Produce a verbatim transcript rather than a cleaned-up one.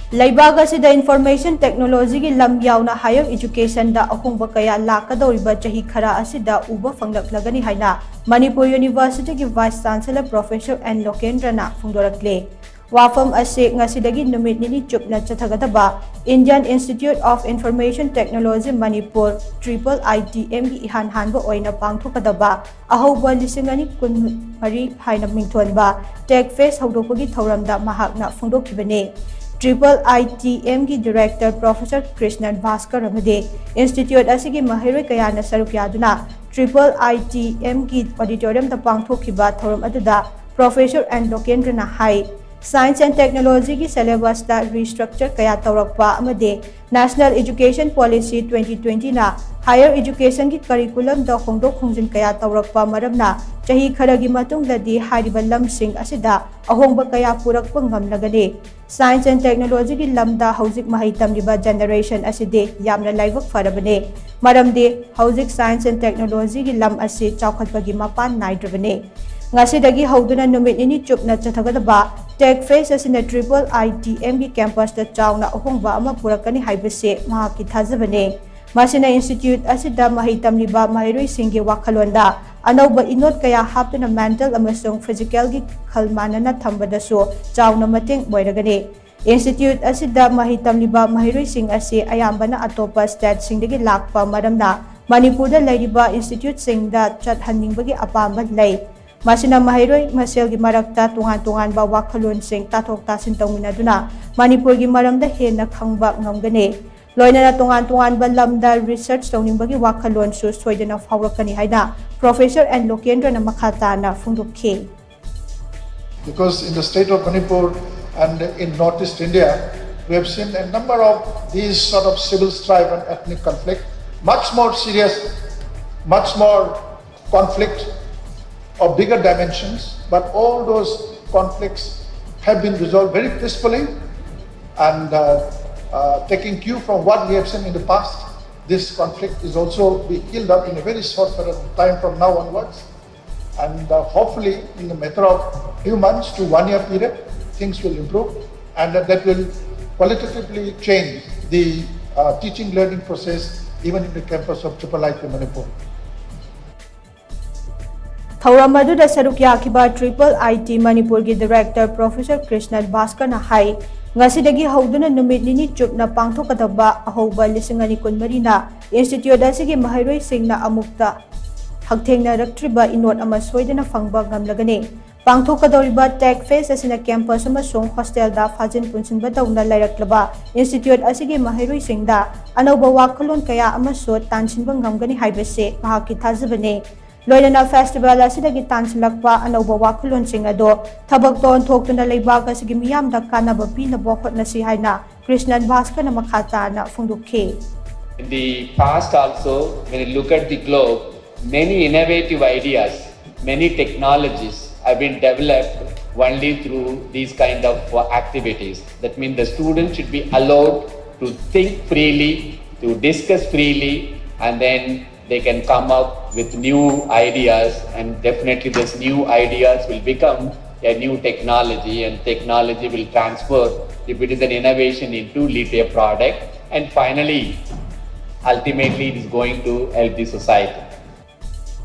ꯂꯩꯕꯥꯛ ꯑꯁꯤꯗ ꯏꯟꯐꯣꯔꯃꯦꯁꯟ ꯇꯦꯛꯅꯣꯂꯣꯖꯤꯒꯤ ꯂꯝ ꯌꯥꯎꯅ ꯍꯥꯌꯔ ꯏꯖꯨꯀꯦꯁꯟꯗ ꯑꯍꯣꯡꯕ ꯀꯌꯥ ꯂꯥꯛꯀꯗꯧꯔꯤꯕ ꯆꯍꯤ ꯈꯔ ꯑꯁꯤꯗ ꯎꯕ ꯐꯪꯂꯛꯂꯒꯅꯤ ꯍꯥꯏꯅ ꯃꯅꯤꯄꯨꯔ ꯌꯨꯅꯤꯚꯔꯁꯤꯇꯤꯒꯤ ꯚꯥꯏꯁ ꯆꯥꯟꯁꯦꯂꯔ ꯄ꯭ꯔꯣꯐꯦꯁꯔ ꯑꯦꯟ ꯂꯣꯀꯦꯟꯗ꯭ꯔꯅ ꯐꯣꯡꯗꯣꯔꯛꯂꯦ꯫ ꯋꯥꯐꯝ ꯑꯁꯤ ꯉꯁꯤꯗꯒꯤ ꯅꯨꯃꯤꯠ ꯅꯤꯅꯤ ꯆꯨꯞꯅ ꯆꯠꯊꯒꯗꯕ Indian Institute of Information Technology Manipur, triple I T M ꯒꯤ ꯏꯍꯥꯟ ꯍꯥꯟꯕ ꯑꯣꯏꯅ ꯄꯥꯡꯊꯣꯛꯀꯗꯕ ꯑꯍꯧꯕ ꯂꯤꯁꯤꯡ ꯑꯅꯤ ꯀꯨꯟꯃꯔꯤ ꯍꯥꯏꯅ ꯃꯤꯡꯊꯣꯟꯕ ꯇꯦꯛ ꯐꯦꯁ ꯍꯧꯗꯣꯛꯄꯒꯤ ꯊꯧꯔꯝꯗ ꯃꯍꯥꯛꯅ ꯐꯣꯡꯗꯣꯛꯈꯤꯕꯅꯤ꯫ Triple I T M ꯒꯤ ꯗꯤꯔꯦꯛꯇꯔ ꯄ꯭ꯔꯣꯐꯦꯁꯔ ꯀ꯭ꯔꯤꯁꯅꯟ ꯚꯥꯁꯀꯔ ꯑꯃꯗꯤ ꯏꯟꯁꯇꯤꯇ꯭ꯌꯨꯠ ꯑꯁꯤꯒꯤ ꯃꯍꯩꯔꯣꯏ ꯀꯌꯥꯅ ꯁꯔꯨꯛ ꯌꯥꯗꯨꯅ Triple I T M ꯒꯤ ꯑꯣꯗꯤꯇꯣꯔꯤꯌꯝꯗ ꯄꯥꯡꯊꯣꯛꯈꯤꯕ ꯊꯧꯔꯝ ꯑꯗꯨꯗ ꯄ꯭ꯔꯣꯐꯦꯁꯔ ꯑꯦꯟ ꯂꯣꯀꯦꯟꯗ꯭ꯔꯅ ꯍꯥꯏ, ꯁꯥꯏꯟꯁ ꯑꯦꯟ ꯇꯦꯛꯅꯣꯂꯣꯖꯤꯒꯤ ꯁꯦꯂꯦꯕꯁꯇ ꯔꯤꯁꯇ꯭ꯔꯛꯆꯔ ꯀꯌꯥ ꯇꯧꯔꯛꯄ ꯑꯃꯗꯤ National Education Policy twenty twenty ꯅ ꯍꯥꯌꯔ ꯏꯖꯨꯀꯦꯁꯟꯒꯤ ꯀꯔꯤꯀꯨꯂꯝꯗ ꯍꯣꯡꯗꯣꯛ ꯍꯣꯡꯖꯤꯟ ꯀꯌꯥ ꯇꯧꯔꯛꯄ ꯃꯔꯝꯅ ꯆꯍꯤ ꯈꯔꯒꯤ ꯃꯇꯨꯡꯗꯗꯤ ꯍꯥꯏꯔꯤꯕ ꯂꯝꯁꯤꯡ ꯑꯁꯤꯗ ꯑꯍꯣꯡꯕ ꯀꯌꯥ ꯄꯨꯔꯛꯄ ꯉꯝꯂꯒꯅꯤ꯫ ꯁꯥꯏꯟꯁ ꯑꯦꯟ ꯇꯦꯛꯅꯣꯂꯣꯖꯤꯒꯤ ꯂꯝꯗ ꯍꯧꯖꯤꯛ ꯃꯍꯩ ꯇꯝꯂꯤꯕ ꯖꯦꯅꯦꯔꯦꯁꯟ ꯑꯁꯤꯗꯤ ꯌꯥꯝꯅ ꯂꯥꯏꯕꯛ ꯐꯔꯕꯅꯤ, ꯃꯔꯝꯗꯤ ꯍꯧꯖꯤꯛ ꯁꯥꯏꯟꯁ ꯑꯦꯟ ꯇꯦꯛꯅꯣꯂꯣꯖꯤꯒꯤ ꯂꯝ ꯑꯁꯤ ꯆꯥꯎꯈꯠꯄꯒꯤ ꯃꯄꯥꯟ ꯅꯥꯏꯗ꯭ꯔꯕꯅꯤ꯫ ꯉꯁꯤꯗꯒꯤ ꯍꯧꯗꯨꯅ ꯅꯨꯃꯤꯠ ꯅꯤꯅꯤ ꯆꯨꯞꯅ ꯆꯠꯊꯒꯗꯕ ꯇꯦꯛ ꯐꯦꯁ ꯑꯁꯤꯅ Triple I T M ꯒꯤ ꯀꯦꯝꯄꯁꯇ ꯆꯥꯎꯅ ꯑꯍꯣꯡꯕ ꯑꯃ ꯄꯨꯔꯛꯀꯅꯤ ꯍꯥꯏꯕꯁꯤ ꯃꯍꯥꯛꯀꯤ ꯊꯥꯖꯕꯅꯤ꯫ ꯃꯁꯤꯅ ꯏꯟꯁꯇꯤꯇ꯭ꯌꯨꯠ ꯑꯁꯤꯗ ꯃꯍꯩ ꯇꯝꯂꯤꯕ ꯃꯍꯩꯔꯣꯏꯁꯤꯡꯒꯤ ꯋꯥꯈꯜꯂꯣꯟꯗ ꯑꯅꯧꯕ ꯏꯅꯣꯠ ꯀꯌꯥ ꯍꯥꯞꯇꯨꯅ ꯃꯦꯟꯇꯦꯜ ꯑꯃꯁꯨꯡ ꯐꯤꯖꯤꯀꯦꯜꯒꯤ ꯈꯜ ꯃꯥꯟꯅꯅ ꯊꯝꯕꯗꯁꯨ ꯆꯥꯎꯅ ꯃꯇꯦꯡ ꯑꯣꯏꯔꯒꯅꯤ꯫ ꯏꯟꯁꯇꯤꯇ꯭ꯌꯨꯠ ꯑꯁꯤꯗ ꯃꯍꯩ ꯇꯝꯂꯤꯕ ꯃꯍꯩꯔꯣꯏꯁꯤꯡ ꯑꯁꯤ ꯑꯌꯥꯝꯕꯅ ꯑꯇꯣꯞꯄ ꯁ꯭ꯇꯦꯠꯁꯤꯡꯗꯒꯤ ꯂꯥꯛꯄ ꯃꯔꯝꯅ ꯃꯅꯤꯄꯨꯔꯗ ꯂꯩꯔꯤꯕ ꯏꯟꯁꯇꯤꯇ꯭ꯌꯨꯠꯁꯤꯡꯗ ꯆꯠꯍꯟꯅꯤꯡꯕꯒꯤ ꯑꯄꯥꯝꯕ ꯂꯩ꯫ ꯃꯁꯤꯅ ꯃꯍꯩꯔꯣꯏ ꯃꯁꯦꯜꯒꯤ ꯃꯔꯛꯇ ꯇꯣꯉꯥꯟ ꯇꯣꯉꯥꯟꯕ ꯋꯥꯈꯜꯂꯣꯟꯁꯤꯡ ꯇꯥꯊꯣꯛ ꯇꯥꯁꯤꯟ ꯇꯧꯃꯤꯟꯅꯗꯨꯅ ꯃꯅꯤꯄꯨꯔꯒꯤ ꯃꯔꯝꯗ ꯍꯦꯟꯅ ꯈꯪꯕ ꯉꯝꯒꯅꯤ꯫ ꯂꯣꯏꯅꯅ ꯇꯣꯉꯥꯟ ꯇꯣꯉꯥꯟꯕ ꯂꯝꯗ ꯔꯤꯁꯔꯆ ꯇꯧꯅꯤꯡꯕꯒꯤ ꯋꯥꯈꯜꯂꯣꯟꯁꯨ ꯁꯣꯏꯗꯅ ꯐꯥꯎꯔꯛꯀꯅꯤ ꯍꯥꯏꯅ ꯄ꯭ꯔꯣꯐꯦꯁꯔ ꯑꯦꯟ ꯂꯣꯀꯦꯟꯗ꯭ꯔꯅ ꯃꯈꯥ ꯇꯥꯅ ꯐꯣꯡꯗꯣꯛꯈꯤ꯫ Because in the state of Manipur and in northeast India, we have seen a number of these sort of civil strife and ethnic conflict, much more serious, much more conflict of bigger dimensions, but all those conflicts have been resolved very peacefully and uh, uh, taking cue from what we have seen in the past, this conflict is also be healed up in a very short period of time from now onwards. And uh, hopefully, in the matter of few months to one year period, things will improve, and that, that will qualitatively change the uh, teaching learning process even in the campus of Triple I T Manipur. ꯊꯧꯔꯝ ꯑꯗꯨꯗ ꯁꯔꯨꯛ ꯌꯥꯈꯤꯕ triple ꯑꯥꯏ T ꯃꯅꯤꯄꯨꯔꯒꯤ director professor Krishnan ꯚꯥꯁꯀꯔꯅ ꯍꯥꯏ, ꯉꯁꯤꯗꯒꯤ ꯍꯧꯗꯨꯅ ꯅꯨꯃꯤꯠ ꯅꯤꯅꯤ ꯆꯨꯞꯅ ꯄꯥꯡꯊꯣꯛꯀꯗꯕ ꯑꯍꯧꯕ ꯂꯤꯁꯤꯡ ꯑꯅꯤ ꯀꯨꯟꯃꯔꯤꯅ ꯏꯟꯁꯇꯤꯇ꯭ꯌꯨꯠ ꯑꯁꯤꯒꯤ ꯃꯍꯩꯔꯣꯏꯁꯤꯡꯅ ꯑꯃꯨꯛꯇ ꯍꯛꯊꯦꯡꯅꯔꯛꯇ꯭ꯔꯤꯕ ꯏꯅꯣꯠ ꯑꯃ ꯁꯣꯏꯗꯅ ꯐꯪꯕ ꯉꯝꯂꯒꯅꯤ꯫ ꯄꯥꯡꯊꯣꯛꯀꯗꯧꯔꯤꯕ ꯇꯦꯛ ꯐꯦꯁ ꯑꯁꯤꯅ ꯀꯦꯝꯄꯁ ꯑꯃꯁꯨꯡ ꯍꯣꯁꯇꯦꯜꯗ ꯐꯥꯖꯤꯟ ꯄꯨꯟꯁꯤꯟꯕ ꯇꯧꯅ ꯂꯩꯔꯛꯂꯕ ꯏꯟꯁꯇꯤꯇ꯭ꯌꯨꯠ ꯑꯁꯤꯒꯤ ꯃꯍꯩꯔꯣꯏꯁꯤꯡꯗ ꯑꯅꯧꯕ ꯋꯥꯈꯜꯂꯣꯟ ꯀꯌꯥ ꯑꯃꯁꯨ ꯇꯥꯟꯁꯤꯟꯕ ꯉꯝꯒꯅꯤ ꯍꯥꯏꯕꯁꯤ ꯃꯍꯥꯛꯀꯤ ꯊꯥꯖꯕꯅꯤ꯫ ꯂꯣꯏꯅꯅ ꯐꯦꯁꯇꯤꯚꯦꯜ ꯑꯁꯤꯗꯒꯤ ꯇꯥꯟꯁꯤꯜꯂꯛꯄ ꯑꯅꯧꯕ ꯋꯥꯈꯜꯂꯣꯟꯁꯤꯡ ꯑꯗꯣ ꯊꯕꯛꯇ ꯑꯣꯟꯊꯣꯛꯇꯨꯅ ꯂꯩꯕꯥꯛ ꯑꯁꯤꯒꯤ ꯃꯤꯌꯥꯝꯗ ꯀꯥꯟꯅꯕ ꯄꯤꯅꯕ ꯍꯣꯠꯅꯁꯤ ꯍꯥꯏꯅ ꯀ꯭ꯔꯤꯁꯅꯟ ꯚꯥꯁꯀꯔꯅ ꯃꯈꯥ ꯇꯥꯅ ꯐꯣꯡꯗꯣꯛꯈꯤ꯫ In the past also, when you look at the globe, many innovative ideas, many technologies have been developed only through these kind of uh, activities. That means the students should be allowed to think freely, to discuss freely, and then they can come up with new ideas, and definitely these new ideas will become a new technology, and technology will transfer, if it is an innovation, into lead a product, and finally, ultimately, it is going to help the society.